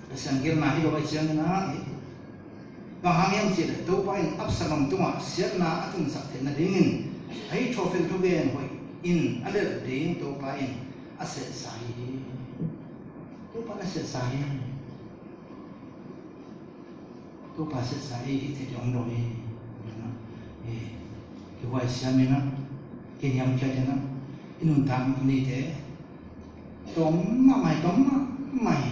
Pasian gelna hi lo ahih ciangin a, bang hang hiam cih leh Topa in Absalom tungah siatna a tunsak theih nadingin Ahitofel thugen hoih in a lelh ding Topa in a sehsa hi. Topa in a sehsa hi. Topa sehsa hi, hi thei ding om lo hi. Eh, kihuai siam in a, kiniamkhiat in a, i nuntak nite tawm mahmah hi, tawm mahmah hi.